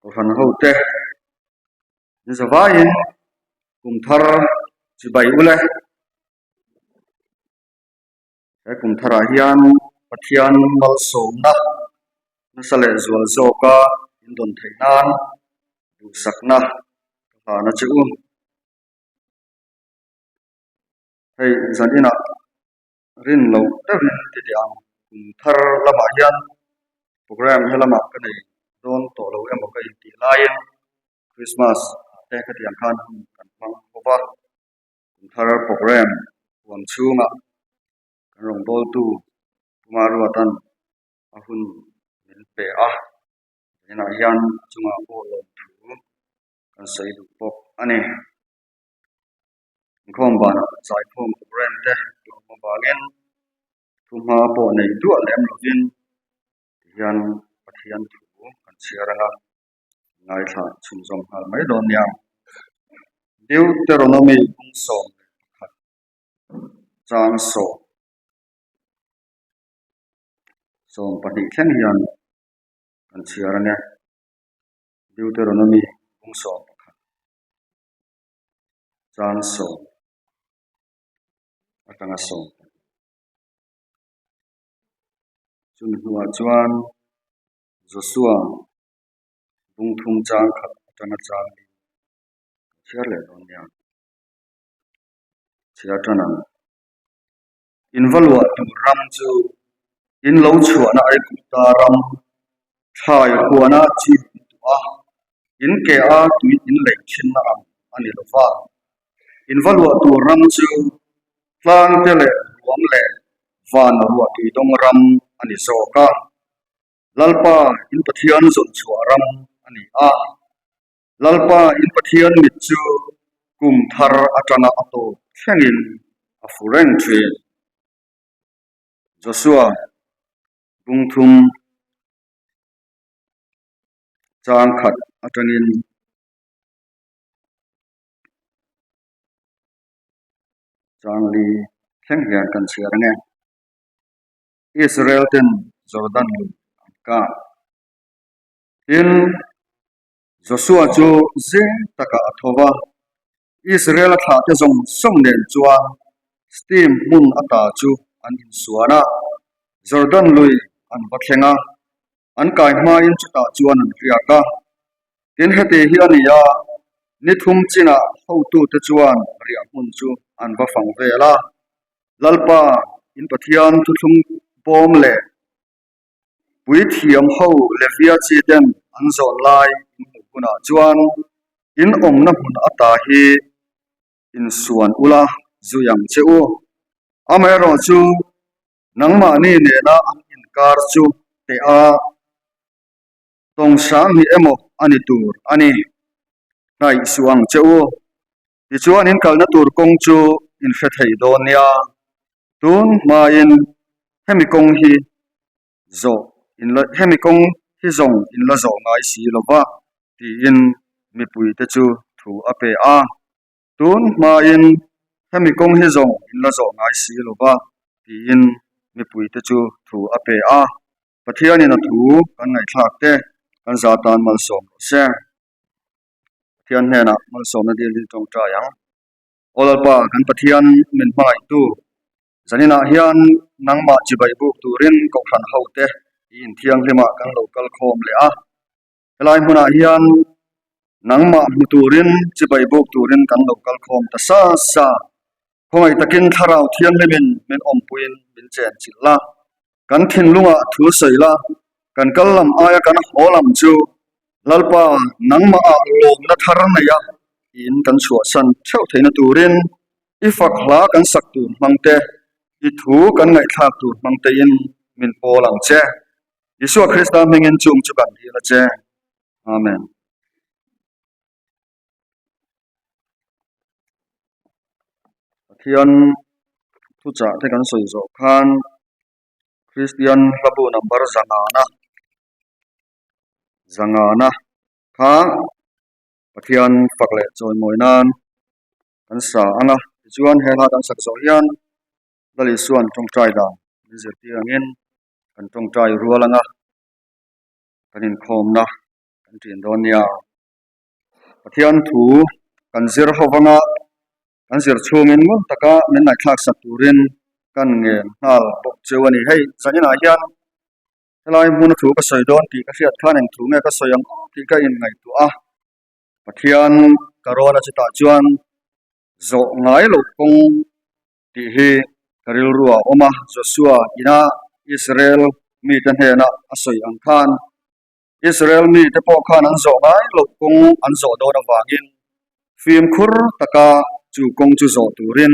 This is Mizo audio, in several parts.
Kohhran hote in zavaiin kum thar chibai ule. He kum tharah hian Pathian malsawmna nasa leh zual zawka in dawn theih nan duhsakna ka hlan a che u. Hei zan inah rin loh deuhin ti teh ang kum thar lamah hian program helamah ka nei dawn tawh lo emaw ka intih laiin Christmas ah te khatiang khan hun kan hmang bawk a, kum thar program huam chhungah kan rawngbawltu Puma Ruatan a hun min pe a, tunah hian a chungah pawh lawmthu kan sawi duh bawk a ni. Inkhawm banah zaikhawm program te hlawm avangin thuhma pawh nei duah lem lovin tihian Pathian thu kan chhiar ang a, ngaithla chhunzawm nghal mai dawn nia. Deuteronomy kung 11 chang sawm 12 thleng hian kan chhiar ang e. Deuteronomy kung 11. Chang sawm atanga sawm chumi hnuah chuan Joshua bung thum chang khat atanga chang hi kan chhiar leh dawn nia chhiar tan ang in va luah tur ram chu in lo chhuahna Aigupta ram thlai huana chi in tuah a, in ke a tui in lei thinna ang a ni lo va. In va luah tur ram chu tlang te leh ruam leh van ruah tui dawng ram a ni zawk a, Lalpa in Pathian zawn chhuah ram a ni a. Lalpa in Pathian mit chu kum thar atanga a tawp thlengin a fu reng thin. Joshua bung thum chang khat atangin chang li thleng hian kan chhiar ang e. Israel ten Jordan lui an kah. Tin, Joshua chu zing takah a tho va, Israel-a thlahte zawng zawng nen chuan Steam hmun ata chu an insuan a, Jordan lui an va thleng a, an kai hmain chutah chuan an riak a. Tin, heti hi a ni a, ni thum chinah hotute chuan riah hmun chu an va fang vel a, Lalpa, in Pathian thuthlung bawm leh Puithiam ho Levia chi ten an zawn lai in hmuh hunah chuan in awmna hmun ata hi insuan ula zui ang che u. Amaherawh chu nangmahni nena an inkar chu teh a tawng hrang hi emaw a ni tur a ni. Hnaih suh ang che u. Tichuan in kalna tur kawng chu in hre thei dawn nia. Tun hmain hemi kawng hi zawh in la hemi kawng hi zawng in la zawh ngai si lo va tiin mipuite chu thu a pe a. Tun hmain hemi kawng hi zawng in la zawh ngai si lo va tiin mipuite chu thu a pe a. Pathianin a thu kan ngaihthlak te kan za tan malsawm rawh se. Pathian hnenah malsawmna dil hi tawngtai ang. Aw Lalpa, kan Pathian min hmangaihtu, zaninah hian nangmah chibai buk turin Kohhran hote i inthianghlimah kan lo kal khawm leh a. Helai hmunah hian nangmah hmu turin chibai buk turin kan lo kal khawm ta sa sa. Khawngaih takin Thlarau Thianghlimin min awmpuiin min chenchilh la. Kan thinlungah thu sawi la, kan kal lam aia kan haw lam chu Lalpa nangmahah lawmna thar nei a tiin kan chhuahsan theuh theihna turin i fak hla kan sak tur hmang te, i thu kan ngaihthlak tur hmang tein min pawl ang che. Isua Krista hmingin chung chu kan dil a che. Amen. Pathian thuchah te kan sawi zawh khan Kristian hlabu number zangana zangana kha Pathian fak leh chawimawi nan kan sa ang a tichuan he hla kan sak zawh hian Lal Isua'n tawngtai dan min zirtir angin kan tawngtai rual ang a kan inkhawmna. kan ṭin dawn nia. Pathian thu kan zir ho vanga kan zir chhungin ngun taka min ngaihthlak sak turin kan ngen nghal bawk cheu a ni. Hei zaninah hian helai hmuna thu ka sawi dawn tih ka hriat khan eng thu nge ka sawi ang tih ka inngaihtuah a, Pathian ka rawn a chutah chuan zawh ngai loh kawng tih hi ka rilru a awm a, Joshua ina Israel mite hnena a sawi ang khan Israel mite pawh khan an zawh ngai loh kawng an zawh dawn avangin fimkhur taka chu kawng chu zawh turin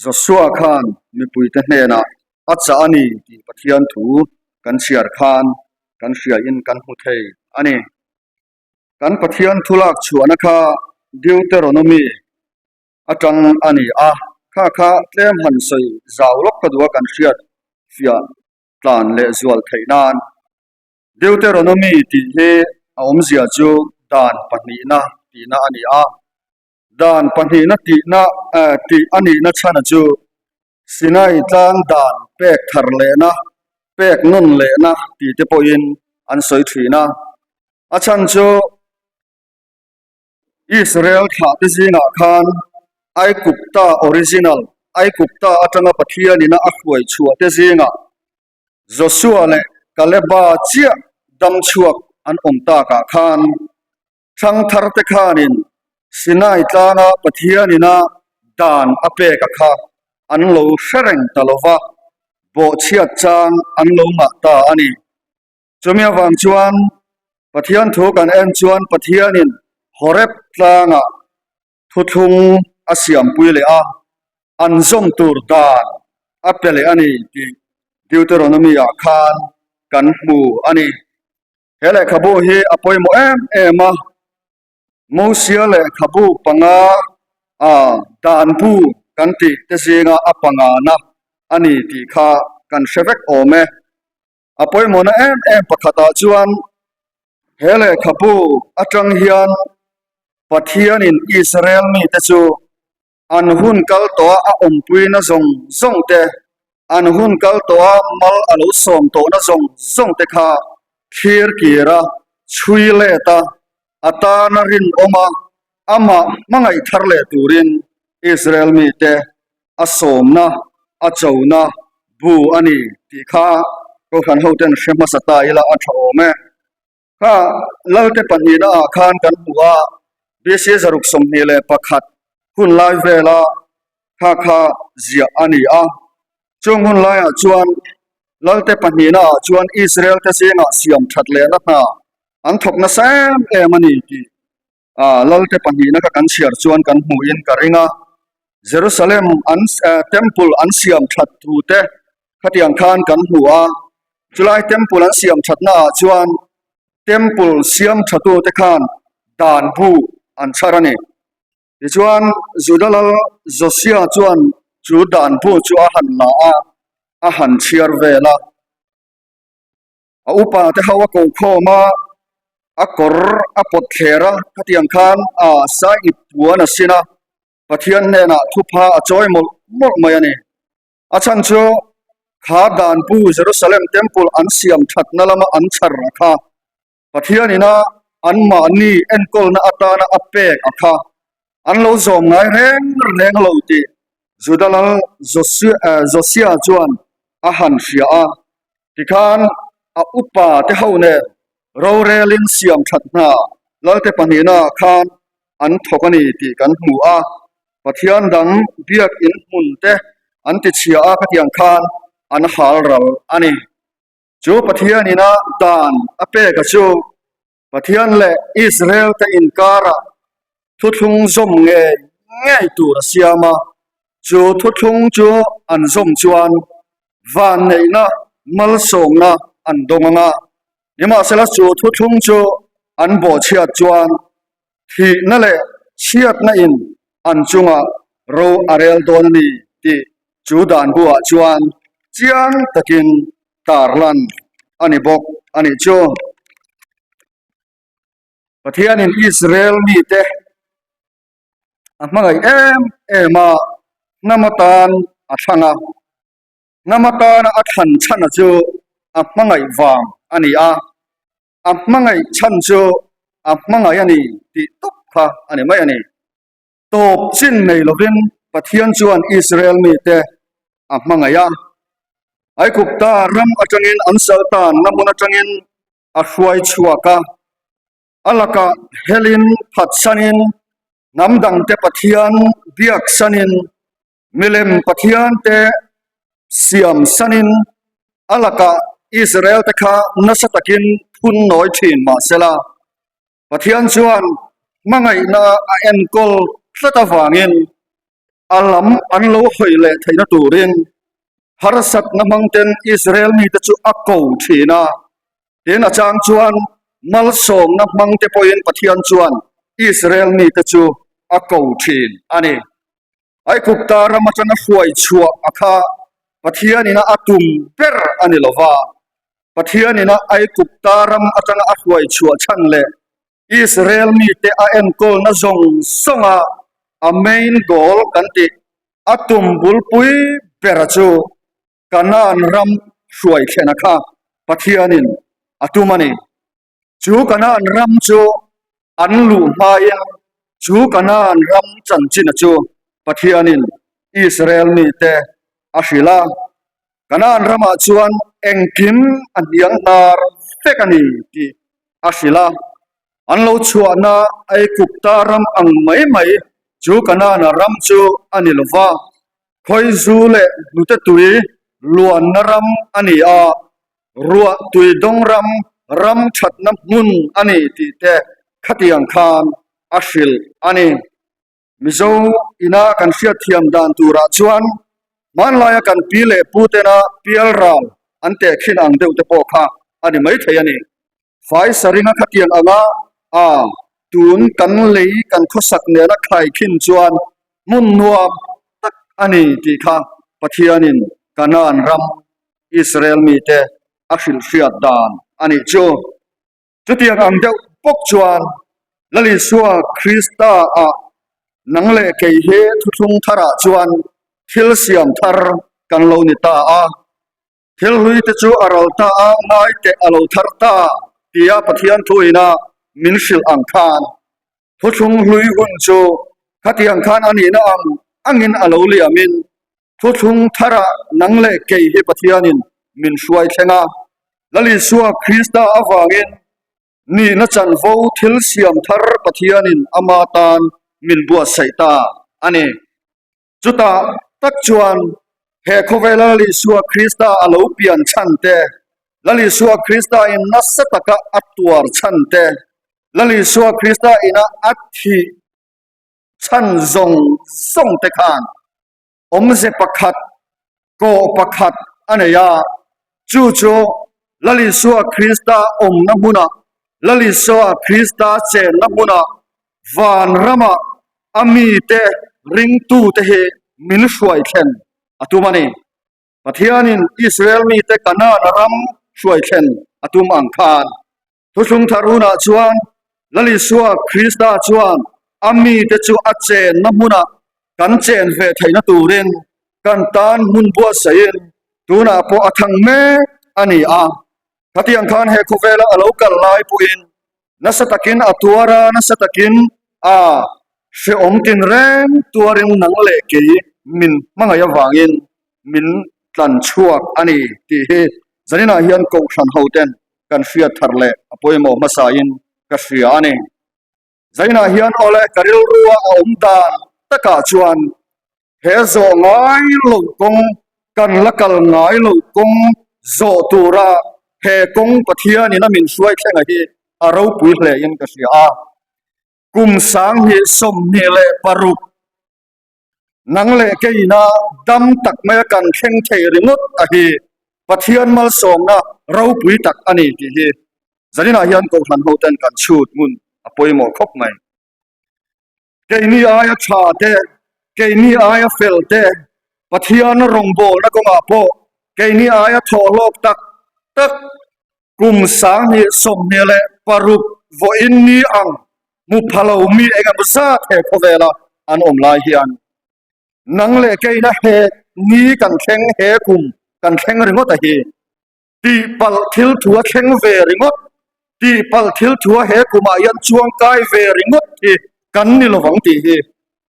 Joshua khan mipuite hnenah a chah a ni tih Pathian thu kan chhiar khan kan hriain kan hmu thei a ni. Kan Pathian thu lak chhuahna kha Deuteronomy atang a ni a, kha kha tlem han sawi zau lawk ka duh a kan hriat fiah tlan leh zual theih nan. Deuteronomy tih hi a awmzia chu dan pahnihna tihna a ni a, dan pahnihna tihna tih a nihna chhana chu Sinai tlang dan pek thar lehna, pek nawn lehna tih te pawhin an sawi thin a. A chhan chu Israel thlahte zingah khan Aigupta original, Aigupta atanga Pathianina a hruai chhuah te zingah Joshua leh Kaleba chiah dam chhuak an awm takah khan Thangtharte khanin Sinai tlanga Pathianina dan a pek a kha an lo hre reng ta lo va, bawhchhiat chang an lo ngah ta a ni. Chumi avang chuan Pathian thu kan en chuan Pathianin Horeb tlangah thuthlung a siampui leh a, an zawm tur dan a pe leh a ni tih Deuteronomy-ah khan kan hmu a ni. He lehkhabu hi a pawimawh em em a, Mosia lehkhabu panga a danbu kan tih te zinga a pangana a ni tih kha kan hre vek awm e. A pawimawhna em em pakhatah chuan he lehkhabu atang hian Pathianin Israel mite chu an hun kal tawha a awmpuina zawng zawng te, an hun kal tawha mal a lo sawm tawhna zawng zawng te kha thlir kir a, chhui let a, a tana rinawm a, amah hmangaih thar leh turin Israel mite a sawmna, a chona bu a ni tih kha Kohhran hoten hre hmasa ta ila a tha awm e. Kha Lalte pahnihna ah khan kan hmu a, BC 21 hun lai vela kha kha ziah a ni a. Chung hun laiah chuan Lalte pahnihna ah chuan Israel te zingah siam that lehna hna an thawk nasa em em a ni tih Lalte pahnihna kha kan chhiar chuan kan hmuhin ka ring a. Jerusalem an temple an siam that thu te khatiang khan kan hmu a, chulai temple an siam thatna ah chuan temple siam thatu te khan dan bu an chhar a ni. Tichuan Juda lal Josia chuan chu dan bu chu a han la a, a han chhiar vel a. A upa te ho a ko khawm a, a kawr a pawt thler a, khatiang khan a saiip puan a sin a, Pathian hnenah thupha a chawi mawlh mawlh mai a ni. A chhan chu kha danpu Jerusalem Temple an siam thatna lama an chhar a kha, Pathian ina anmahni enkawlna atana a pek a kha an lo zawm ngai reng reng lo tih Juda lal Josia chuan a han hria a. Tikhan a upa te ho nen rorelin siam that hna lalte pahnihna khan an thawk a ni tih kan hmu a. Pathian dang biakin hmun te an tichhia a khatiang khan an hal ral a ni. Chu Pathian ina dan a pek a chu Pathian leh Israel te inkarah thuthlung zawm ngei ngei tur a siam a, chu thuthlung chu an zawm chuan vanneihna malsawmna an dawng ang a, nimahsela chu thuthlung chu an bawhchhiat chuan thihna leh chhiatna in an chungah ro a rel dawn a ni tih chu dan buah chuan chiang takin tarlan a ni bawk a nih chu. Pathianin Israel mite a hmangaih em em a, hnam atan a thlang a, hnam atana a thlan chhana chu a hmangaih vang a ni a, a hmangaih chhan chu. a hmangaih a ni tih tawp kha a ni mai a ni. Tawp chin nei lovin Pathian chuan Israel mite a hmangaih a. Aigupta ram atangin an saltanna hmun atangin a hruai chhuak a. A lakah helin phatsanin hnam dangte Pathian biaksanin milem Pathiante siam sanin a lakah Israel te kha nasa takin phun nawi thin mah sela, Pathian chuan hmangaihna a enkawl tlat avangin a lam an lo hawi leh theihna turin harsatna hmangten Israel mite chu a ko thin a. Tin, a chang chuan malsawmna hmangte pawhin Pathian chuan Israel mite chu a ko thin a ni. Aigupta ram atanga hruai chhuah a kha Pathianina a tum ber a ni lo va. Pathianina Aigupta ram atanga a hruai chhuah chhan leh Israel mite a enkawlna zawng zawnga a main goal kan tih a tum bulpui bera chu Kanaan ram hruai thlena kha Pathianin a tum a ni. Chu Kanaan ram chu an luh hmain chu Kanaan ram chanchina chu Pathianin Israel mite a hrilh a. Kanaan ramah chuan engkim a hniang hnar vek a ni tih a hrilh a. An lo chhuahna Aigupta ram ang mai mai chu Kanaana ram chu a ni lo va. Khawizu leh hnute tui luanna ram a ni a, ruah tui dawng ram, ram thatna hmun a ni tih te khatiang khan a hrilh a ni. Mizo ina kan hriatthiam dan turah chuan hmanlaia kan pi leh pu tena pialral an tehkhin ang deuh te pawh kha a ni maithei a ni. Fai saringa khatiang anga a tun kan lei kan khawsak nena khaikhin chuan hmun nuam tak a ni tih kha Pathianin Kanaan ram Israel mite a hrilhhriat dan a nih chu. Chutiang ang deuh bawk chuan Lal Isua Krista ah nang leh kei hi thuthlung tharah chuan thil siam thar kan lo ni ta a. Thil hlui te chu a ral ta a, ngai teh a lo thar ta tia Pathian thuina min hrilh ang khan thuthlung hlui hun chu khatiang khan a nihna ang angin a lo liamin thuthlung tharah nang leh kei hi Pathianin min hruai thleng a. Lal Isua Krista avangin nihna chanvo thil siam thar Pathianin ama tan min buatsaih ta a ni. Chutah tak chuan he khawvela Lal Isua Krista a lo pian chhan te, Lal Isua Krista in nasa taka a tuar chhan te, Lal Isua Krista ina a thih chhan zawng zawng te khan awmze pakhat, kawh pakhat a nei a, chu chu Lal Isua Krista awmna hmunah, Lal Isua Krista chenna hmunah vanramah a mite ringtute hi min hruai thlen a tum a ni. Pathianin Israel mite Kanaan ram hruai thlen a tum ang khan Thuthlung Thar hunah chuan Lal Isua Krista chuan a mite chu a chenna hmunah kan chen ve theihna turin kan tan hmun buatsaihin tunah pawh a thang mek a ni a. Khatiang khan he khawvela a lo kal lai pawhin nasa takin a tuar a, nasa takin a hrehawm tinreng tuarin nang leh kei min hmangaih avangin min tlan chhuak a ni tih hi zaninah hian Kohhran hoten kan hriat thar leh a pawimawh hmasain ka hria a ni. Zainah hian awle ka rilrua a awm dan takah chuan he zawh ngai lo kawng kan la kal ngai lo kawng zawh tura he kawng Pathianin a min hruai thlenga hi a ropui hle in ka hria a. Kum 2026 nang leh keina dam tak maia kan thleng thei ringawt a hi Pathian malsawmna ropui tak a ni tih hi zaninah hian Kohhran hoten kan chhut hmun a pawimawh khawp mai. Keini aia tha te, keini aia fel te, Pathian rawngbawlna kawngah pawh keini aia thawhlawk tak tak kum 2026 vawiin ni ang hmu pha lo mi eng emaw zat he khawvela an awm lai hian nang leh keina he ni kan thleng he kum kan thleng ringawt a hi tihpalh thil thu a thleng ve ringawt. Tihpalh thil thua he kumah hian chuangkai ve ringawt hi kan ni lovang tih hi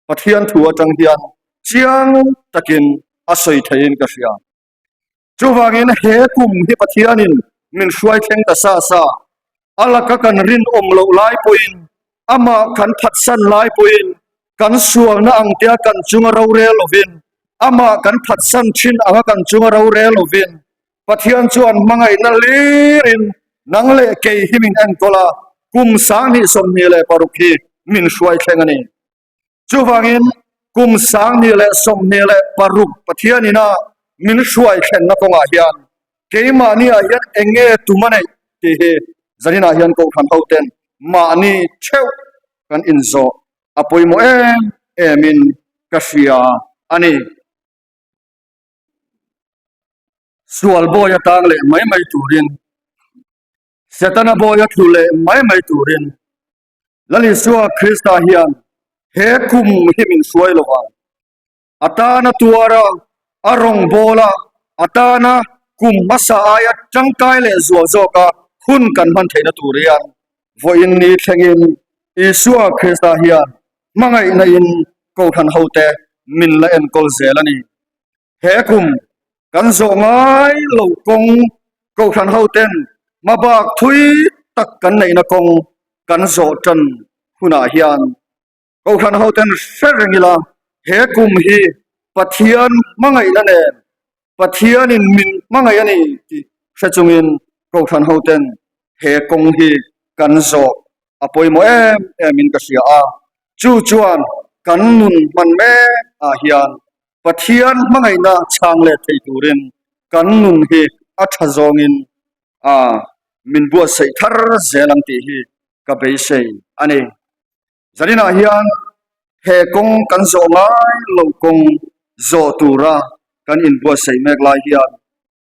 Pathian thu atang hian chiang takin a sawi theiin ka hria. Chuvangin he kum hi Pathianin min hruai thleng ta sa sa, a laka kan rinawm loh lai pawhin, amah kan phatsan lai pawhin, kan sualna ang tia kan chunga rorel lovin, amah kan phatsan thin anga kan chunga rorel lovin, Pathian chuan hmangaihna hlirin nang leh kei hi min enkawl a, kum 2026 hi min hruai thleng a ni. Chuvangin kum 2026 Pathianin a min hruai thlenna kawngah hian keimahniah hian eng nge tum a neih tih hi zaninah hian Kohhran hoten mahni theuh kan inzawh a pawimawh em emin ka hria a ni. Sual bawi atang leh mai mai turin, Setana bawi a tlu leh mai mai turin Lal Isua Krista hian he kum hi min hruai lo vang. A tana tuara, a rawngbawla, a tana kum hmasa aia tangkai leh zual zawka hun kan hman theihna tur hian vawiin ni thlengin Isua Krista hian hmangaihna in Kohhran hote min la enkawl zel a ni. He kum kan zawh ngai lo kawng Kohhran hoten hmabak thui tak kan neihna kawng kan zawh tan hunah hian Kohhran hoten hre reng ila he kum hi Pathian hmangaihna nen Pathianin min hmangaih a ni tih hre chungin Kohhran hoten he kawng hi kan zawh a pawimawh em em in ka hria a, chu chuan kan nun hman mek ah hian Pathian hmangaihna chhang let thei turin kan nun hi a tha zawngin a min buatsaih thar zel ang tih hi ka beisei a ni. Zaninah hian he kawng kan zawh ngai lo kawng zawh tura kan inbuatsaih mek lai hian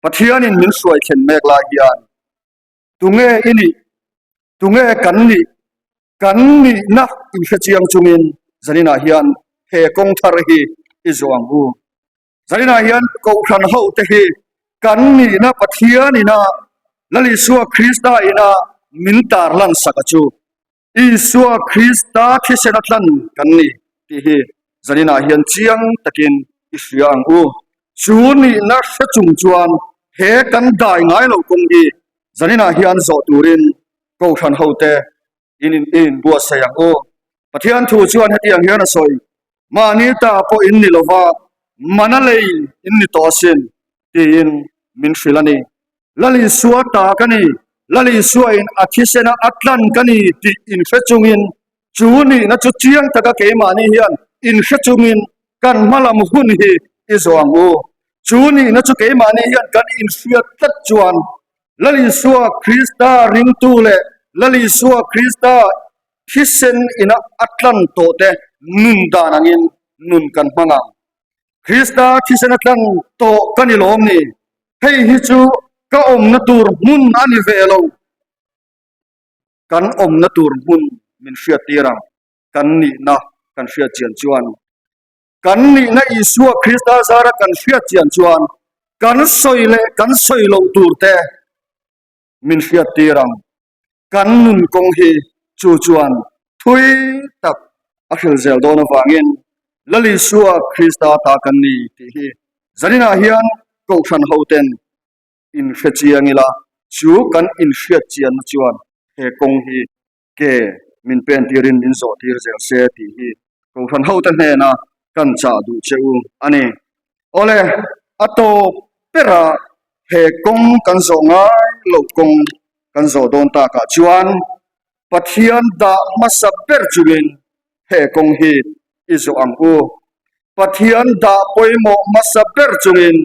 Pathianin min hruai thlen mek lai hian Tunge i nih? Tunge kan nih? Kan nihna inhre chiang chungin zaninah hian he kawng thar hi i zawh ang u. Zaninah hian Kohhran hote hi kan nihna Pathian ina Lal Isua Krista ina min tarlan sak a chu. Isua Krista thisena tlan kan ni tih hi zaninah hian chiang takin i hria ang u. Chu nihna hre chung chuan he kan dai ngai lo kawng hi zaninah hian zawh turin Kohhran hote in inbuatsaih ang u. Pathian thu chuan hetiang hian a sawi, Mahni ta pawh in ni lova, mana lei in ni tawh asin, tiin min hrilh a ni. Lal Isua ta ka ni, Lal Isuain a thisena a tlan ka ni tih inhre chungin, chu nihna chu chiang taka keimahni hian inhre chungin kan hmalam hun hi i zawh ang u. Chu nihna chu keimahni hian kan inhriat tlat chuan Lal Isua Krista ringtu leh Lal Isua Krista thisen ina a tlan tawh te nun dan angin nun kan hmang ang. Krista thisen a tlan tawh ka ni lawm ni? Hei hi chu ka awmna tur hmun a ni ve lo. Kan awmna tur hmun min hriat tir ang. Kan nihna kan hriat chian chuan, kan nihna Isua Krista zara kan hriat chian chuan kan sawi leh kan sawi loh tur te min hriat tir ang. Kan nun kawng hi chu chuan thui tak a hril zel dawn avangin Lal Isua Krista ta kan ni tih hi zaninah hian Kohhran hoten inhre chiang ila, chu kan inhriat chianna chuan he kawng hi ke min pen tirin min zawh tir zel se tih hi Kohhran hote hnena kan chah duh che u a ni. Awle, a tawp berah he kawng kan zawh ngai loh kawng kan zawh dawn takah chuan Pathian dah hmasa ber chungin he kawng hi i zawh ang u. Pathian dah pawimawh hmasa ber chungin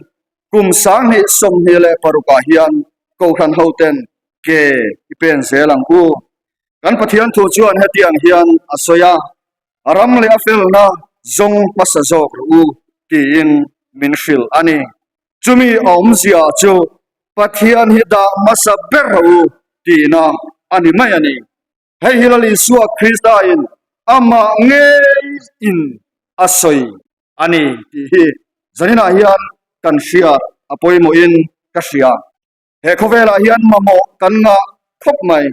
kum 2026 ah hian Kohhran hoten ke i pen zel ang u. Kan Pathian thu chuan hetiang hian a sawi a, A ram leh a felna zawng hmasa zawk rawh u tiin min hrilh a ni. Chumi a awmzia chu Pathian hi dah hmasa ber rawh u tihna a ni mai a ni. Hei hi Lal Isua Krista in amah ngeiin a sawi a ni tih hi zaninah hian kan hriat a pawimawhin ka hria. He khawvelah hian mamawh kan ngah khawp mai.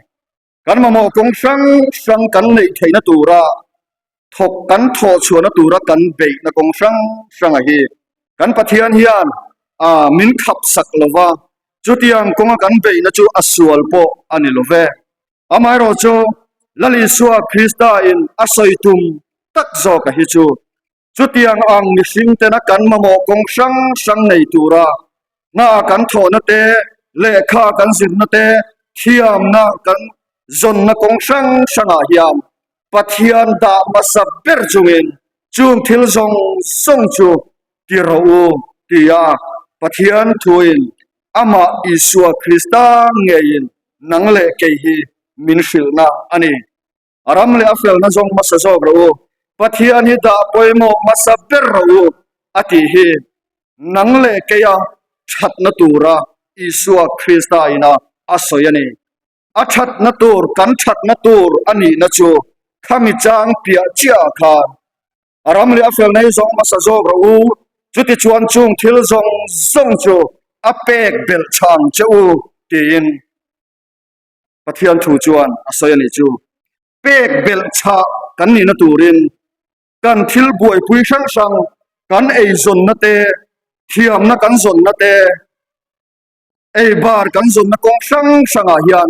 Kan mamawh kawng hrang hrang kan neih theihna tura thawk kan thawh chhuahna tura kan beihna kawng hrang hranga hi kan Pathian hian a min khap sak lo va, chutiang kawnga kan beihna chu a sual pawh a ni lo ve. Amaherawhchu, Lal Isua Krista in a sawi tum tak zawka hi chu Chutiang ang mihring tena kan mamawh kawng hrang hrang nei tura hna kan thawhna te, lehkha kan zirna te, thiamna kan zawnna kawng hrang hrangah hian Pathian dah hmasa ber chungin chung thil zawng zawng chu ti rawh u tia Pathian thuin amah Isua Krista ngeiin nang leh kei hi min hrilhna a ni. A ram leh a felna zawng hmasa zawk rawh u, Pathian hi dah pawimawh hmasa ber rawh u, a tih hi nang leh keia thatna tura Isua Krista ina a sawi a ni. A thatna tur, kan thatna tur a nihna chu khami chang piah chiahah khan a ram leh a felna hi zawng hmasa zawk rawh u, chutichuan chung thil zawng zawng chu a pek belh chhang che u, tiin. Pathian thu chuan a sawi a nih chu. Pek belh chhah kan nihna turin kan thil buaipui hrang hrang, kan eizawnna te, thiamna kan zawnna te, ei bar kan zawnna kawng hrang hrangah hian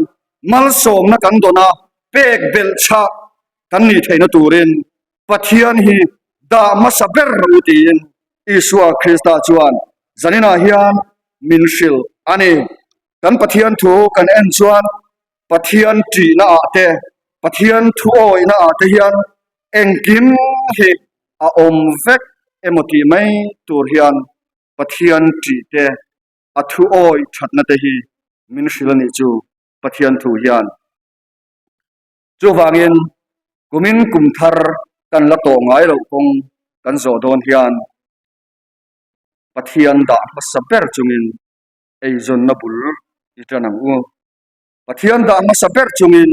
malsawmna kan dawn a, pek belh chhah kan nih theihna turin Pathian hi dah hmasa ber u tiin Isua Krista chuan zaninah hian min hrilh a ni. Kan Pathian thu kan en chuan Pathian ṭihna ah te, Pathian thu awihna ah te hian engkim hi a awm vek emaw tih mai tur hian Pathian ṭih te, a thu awih ṭhatna te hi min hrilh a nih chu Pathian thu hian. Chuvangin kumin kum thar kan la tawh ngai loh kawng kan zawh dawn hian Pathian dah hmasa ber chungin eizawnna bul i tan ang u. Pathian dah hmasa ber chungin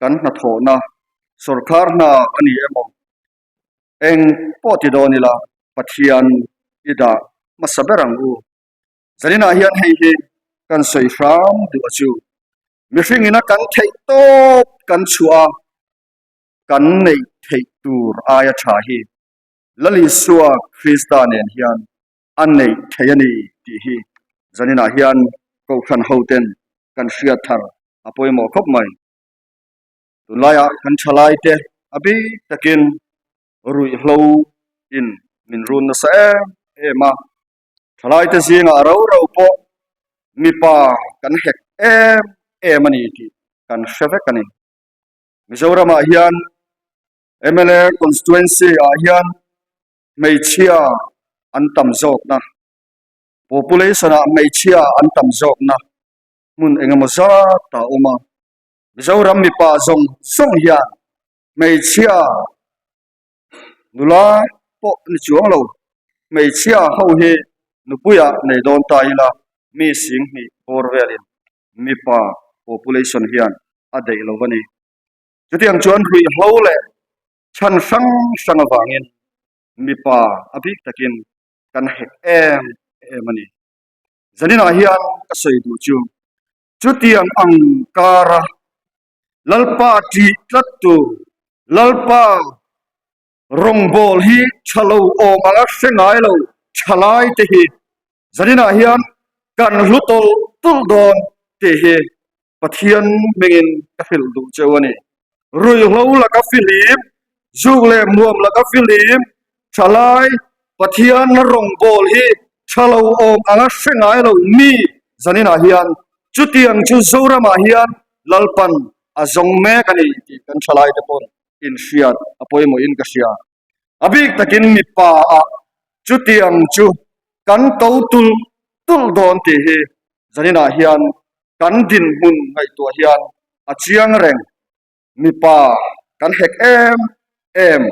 kan hnathawhna sawrkar hna a ni emaw eng pawh ti dawn ila Pathian i dah hmasa ber ang u. Zaninah hian hei hi kan sawi hram duh a chu. Mihring ina kan theih tawp kan chhuah a, kan neih theih tur aia tha hi Lal Isua Krista nen hian a neih theih a ni tih hi zaninah hian Kohhran hoten kan hriat thar a pawimawh khawp mai. Tunlaiah kan thalaite a bik takin ruihhlo in min run nasa em em a, thalaite zingah ro ro pawh mipa kan hek em em a ni tih kan hre vek a ni. Mizoramah hian mla constituency ah hian hmeichhia an tam zawkna, population ah hmeichhia an tam zawkna hmun engemaw zat a awm a. Mizoram mipa zawng zawng hian hmeichhia nula pawh ni chuang lo, hmeichhia ho hi nupuiah nei dawn ta ila mi singhnih bawr velin mipa population hian a daih lo a ni. Chutiang chuan ruihhlo leh chhan hrang hrang avangin mipa a bik takin kan hek em em a ni. Zaninah hian ka sawi duh chu chutiang ang kara Lalpa ṭih tlattu Lalpa rawngbâwl hi ṭha lo awm anga hre ngai lo ṭha laite hi zaninah hian kan hlu tawlh tawlh dawn tih hi Pathian hmingin ka hrilh duh cheu a ni. Ruihhlo laka fihlim, zuk leh muam laka fihlim, ṭha lai Pathian rawngbâwl hi ṭha lo awm anga hre ngai lo mi zaninah hian chutiang chu Zoramah hian Lalpan a zawng mek a ni tih kan ṭha laite paw'n inhriat a pawimawhin ka hria. A bik takin mipa ah chutiang chu kan to tulh tulh dawn tih hi zaninah hian kan dinhmun ngaihtuah hian a chiang reng. Mipa kan hek em em.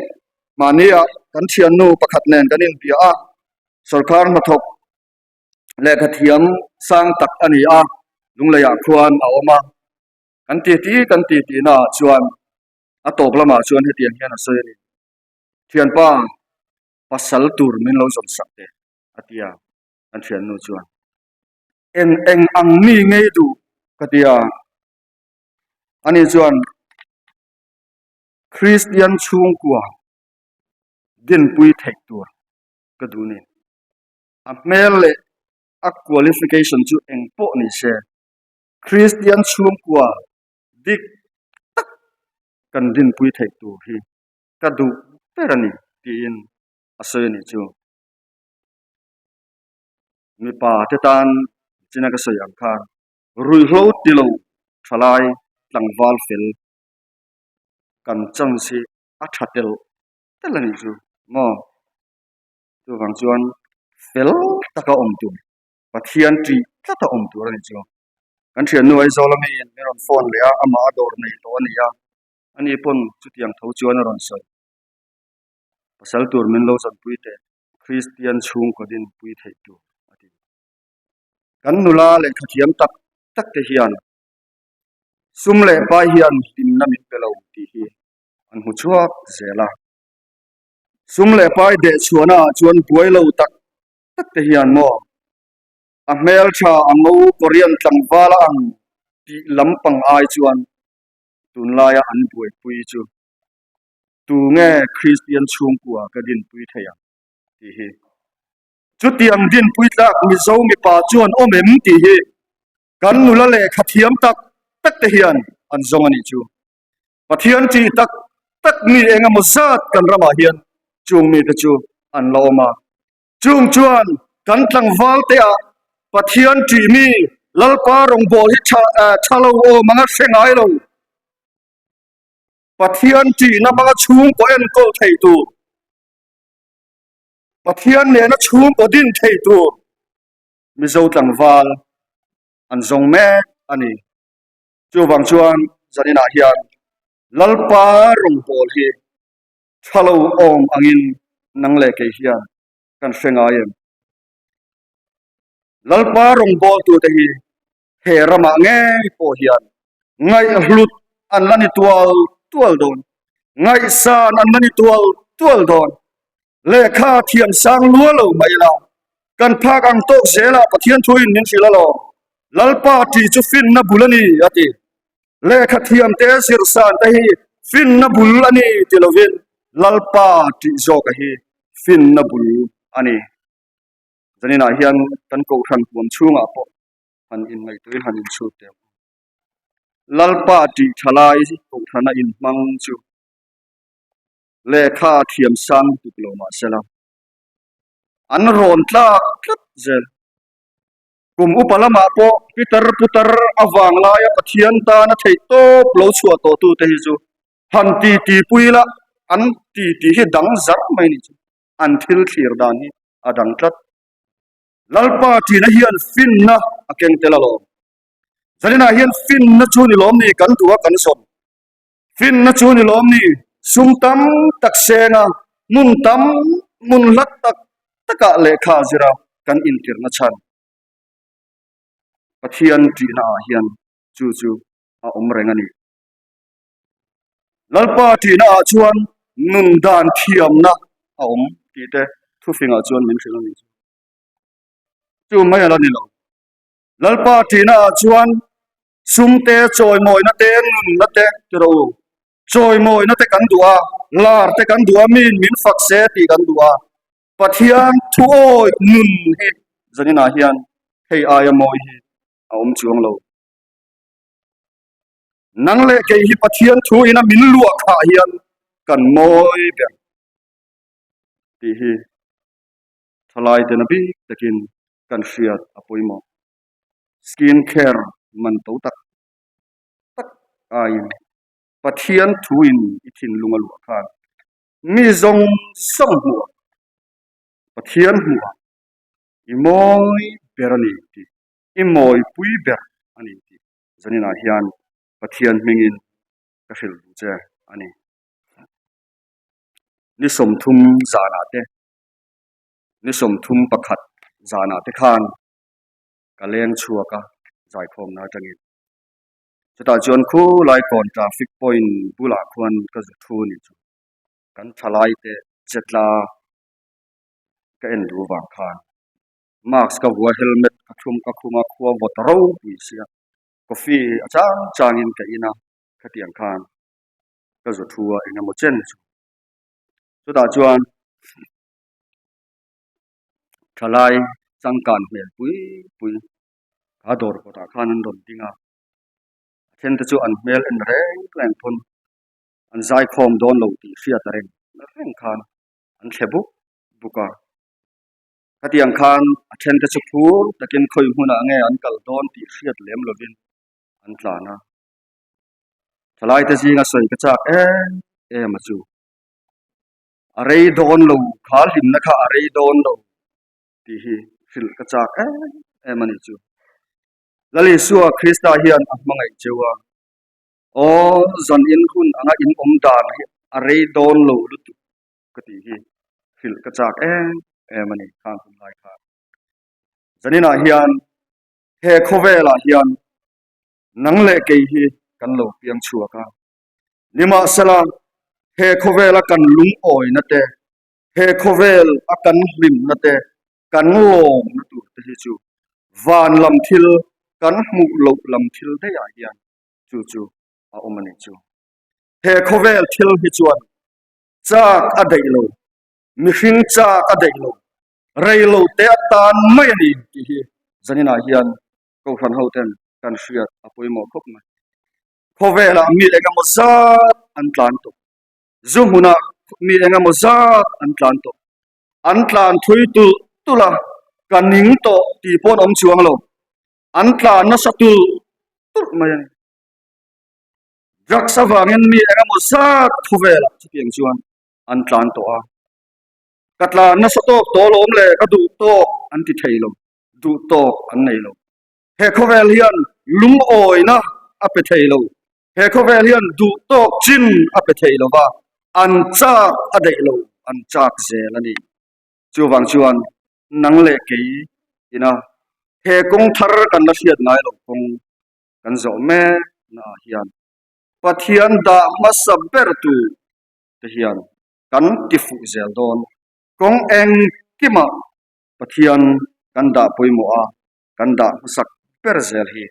Mahnia kan thiannu pakhat nen kan inbia a, sawrkar hnathawk lehkha thiam sang tak a ni a, Lungleiah khuan a awm a. Kan titi kan titi naah chuan a tawp lamah chuan hetiang hian a sawi a ni, Thianpa, pasal tur min lo zawn sak teh, a ti a, kan thiannu chuan. Eng eng ang mi ngei duh? ka ti a. Ani chuan Kristian chhungkua dinpui theih tur ka duh ni. A hmel leh a qualification chu eng pawh ni se, Kristian chhungkua dik tak kan dinpui theih tur hi ka duh ber a ni tiin a sawi a nih chu. Mipa te tan china ka sawi ang khan ruihhlo ti lo thalai tlangval fel kan chance hi a tha tel tel a nih chu maw. Chuvang chuan fel taka awm tur, Pathian ṭih tlata awm tur a ni chu. Kan thiannu Aizawl ami in min rawn phone leh a, amah a dawr nei tawh a ni a, ani pawn chutiang tho chuan a rawn sawi. Pasal tur min lo zanpui teh, Kristian chhungkaw dinpui theih tur a ti. Kan nula lehkha thiam tak tak te hian sum leh pai hian hlimna min pe lo tih hi an hmu chhuak zel a. Sum leh pai deh chhuahna ah chuan buai lo tak tak te hian maw a hmeltha a ngo Korean tlangval a ang tih lampang ai chuan tunlaia an buaipui chu tunge Kristian chhungkua ka dinpui thei ang tih hi. Chutiang dinpui tlak Mizo mipa chuan awm em tih hi kan nula lehkha thiam tak tak te hian an zawng a nih chu. Pathian tih tak tak mi eng emaw zat kan ramah hian chung mite chu an la awm a. Chung chuan kan tlangval te ah Pathian tih mi Lalpa rawngbâwl hi tha tha lo awm anga hre ngai lo. Pathian tihna hmanga chhungkaw enkawl thei tur, Pathian nena chhungkaw din thei tur Mizo tlangval an zawng mek a ni. Chuvang chuan zaninah hian Lalpa rawngbâwl hi tha lo awm angin nang leh kei hian kan hre ngai em? Lalpa rawngbâwltute hi he ramah ngei pawh hian ngaihhlut an la ni tual tual dawn, ngaihsan an la ni tual tual dawn. Lehkha thiam sang lua lo mai la, kan phak ang tawk zelah Pathian thuin min hrilh alawm. Lalpa tih chu finna bul a ni, a ti. Lehkha thiam te zirsan te hi finna bul a ni ti lovin Lalpa tih zawka hi finna bul a ni. Zaninah hian kan kohhran huam chhungah pawh han inngaihtuahin han inchhut teh ang. Lalpa tih tha lai kohhrana inhmang chu lehkha thiam sang tuk lo mah sela an rawn tlak tlat zel. Kum upa lamah pawh pitar putar avang laia Pathian tana theih tawp lo chhuah tawh tute hi chu han ti ti pui la an ti ti hi dang zar mai ni chu an thil thlir dan hi a dang tlat. Lalpa ṭihna hian finna a keng tel alawm. Zaninah hian finna chu ni lawm ni kan duh a kan zawm. Finna chu ni lawm ni sum tam tak senga hmun tam hmun hlat tak takah lehkha zira kan intirna chhan. Pathian ṭihna ah hian chu chu a awm reng a ni. Lalpa ṭihna ah chuan nun dan thiamna a awm tih te thufingah chuan min hrilh a ni. Chu mai a la ni lo. Lalpa ṭihna ah chuan sum te, chawimawina te, nunna te ti rawh u. Chawimawina te kan duh a, lar te kan duh a, miin min fak se tih kan duh a. Pathian thuawi nun hi zaninah hian hei aia mawi hi a awm chuang lo. Nang leh kei hi Pathian thu ina min luah khah hian kan mawi ber tih hi thalai tena bik takin kan hriat a pawimawh. Skin care man to tak tak aiin Pathian thu in i thinlung a luah khan mi zawng zawng hmuh ah Pathian hmuh ah i mawi ber a ni tih i mawipui ber a ni tih zaninah hian Pathian hmingin ka hrilh duh che a ni. Ni 30 zanah te ni 31 zanah te khan ka leng chhuak a zaikhawmna atangin. Chutah chuan khulai kawn traffic point bulah khuan ka zu thu a nih chu. Kan thalai te che tla ka en duh vang khan mask ka vua helmet ka thlum ka khum a khua vawt ropui sia coffee a chang changin ka in a. Khatiang khan ka zu thu a eng emaw chen chu. Chutah chuan thalai changkan hmel pui pui kha dawr kawtah khan an rawn ding a, a then te chu an hmel en reng reng pawn an zaikhawm dawn lo tih hriat reng reng khan an thle buk buk a. Khatiang khan a then te chu phur takin khawi hmunah nge an kal dawn tih hriat lem lovin an tlan a. Thalai te zinga sawi ka chak em em a chu. A rei dawn lo, kha hlimna kha a rei dawn lo tih hi hrilh ka chak em em a ni chu. Lal Isua Krista hian a hmangaih cheu a, Aw zan in hun anga in awm dan hi a rei dawn lo lutuk ka tih hi hrilh ka chak em em a ni khang hun lai khan. Zaninah hian he khawvelah hian nang leh kei hi kan lo piang chhuak a. Nimahsela, he khawvela kan lungawina te, he khawvel a kan hlimna te, kan lawmna tur te hi chu van lam thil, kan hmuh loh lam thil daihah hian chu chu a awm a ni chu. He khawvel thil hi chuan chak a daih lo, mihring chak a daih lo, rei lo te atan mai a ni tih hi zaninah hian Kohhran ho ten kan hriat a pawimawh khawp mai. Khawvelah mi engemaw zat an tlan tawh. Zu hmunah mi engemaw zat an tlan tawh. An tlan thui tulh tulh a, ka ning tawh tih pawh an awm chuang lo. An tlan nasa tulh tulh mai a ni. Drugs avangin mi engemaw zat khawvelah chutiang chuan an tlan tawh a. Ka tlan nasa tawk tawh alawm le, ka duh tawk an ti thei lo. Duh tawk an nei lo. He khawvel hian lungawina a pe thei lo. He khawvel hian duh tawk chin a pe thei lo va, an chak a daih lo, an chak zel a ni. Chuvang chuan nang leh kei ina he kawng thar kan la hriat ngai lo kawng kan zawh mek naah hian Pathian dah hmasa ber tu te hian kan ti fuh zel dawn. Kawng engkimah Pathian kan dah pawimawh a, kan dah hmasak ber zel hi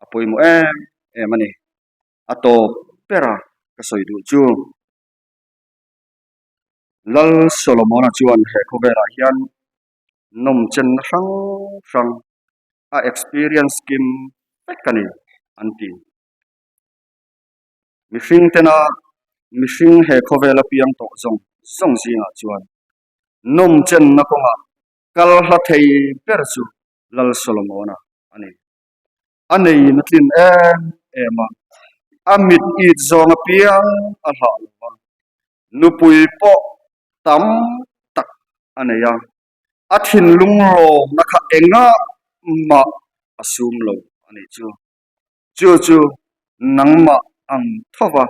a pawimawh em em a ni. A tawp bera ka sawi duh chu Lal Solomona chuan he khawvelah hian nawmchenna hrang hrang a experience kim vek a ni an ti. Mihring tena mihring he khawvela piang tawh zawng zawng zingah chuan Nawmchenna kawngah kal hla thei ber chu Lal Solomona a ni. A neiin a tlin em em a, a mit it zawng apiang a hlah lo va, nupui pawh tam tak a nei a, a thinlung lawmna kha engah mah a sum lo a nih chu. Chu chu nangmah ang tho va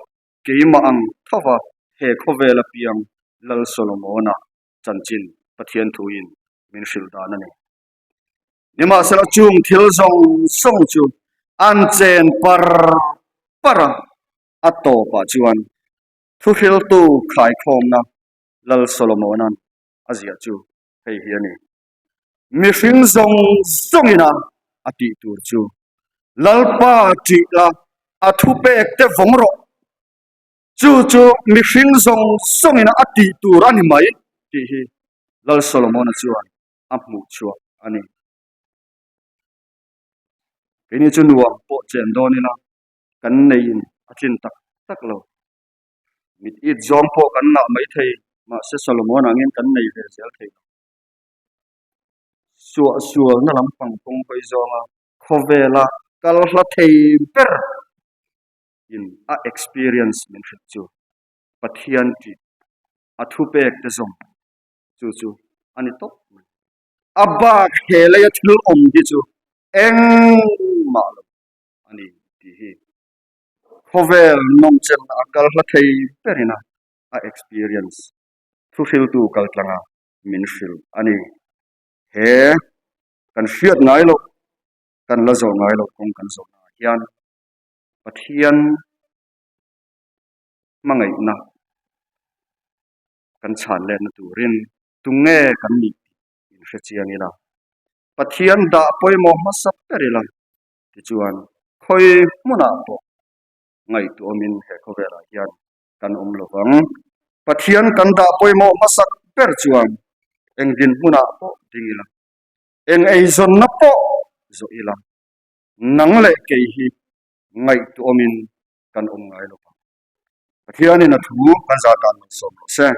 Keimah ang thova he khawvel apiang Lal Solomona chanchin Pathian thuin min hrilh dan a ni. Nimahsela chung thil zawng zawng chu an chen par par a, a tawpah chuan thuhriltu khaikhawmna Lal Solomona'n a ziah chu hei hi a ni. Mihring zawng zawngina a tih tur chu Lalpa ṭih la, a thupek te vawng rawh. Chu chu mihring zawng zawngina a tih tur a ni mai tih hi Lal Solomona chuan a hmuh chhuah a ni. Keini chu nuam pawh chen dawn ila kan neiin a tlin tak tak lo. Mit it zawng pawh kan ngah mai thei, mahse Solomon angin kan nei ve zel thei lo. Suahsualna lampang kawng hawi zawnga khawvela kal hla thei ber in a experience min hrilh chu Pathian tih a thupek te zawng chu chu a ni tawp mai. A bak he leia thil awm hi chu engmah lo a ni tih hi khawvel nawmchenna a kal hla thei berin a a experience thuhriltu kaltlanga min hrilh a ni. He kan hriat ngai loh, kan la zawh ngai loh kawng kan zawhnaah hian Pathian hmangaihna kan chhan letna turin tunge kan nih tih inhre chiang ila, Pathian dah pawimawh hmasa ber ila tichuan khawi hmunah pawh. Ngaihtuahawmin he khawvelah hian kan awm lo vang. Pathian kan dah pawimawh hmasak ber chuan eng dinhmunah pawh ding ila, eng eizawnna pawh zawh ila, nang leh kei hi ngaihtuahawmin kan awm ngai lo vang. Pathianin a thu kan zah dan malsawm rawh se.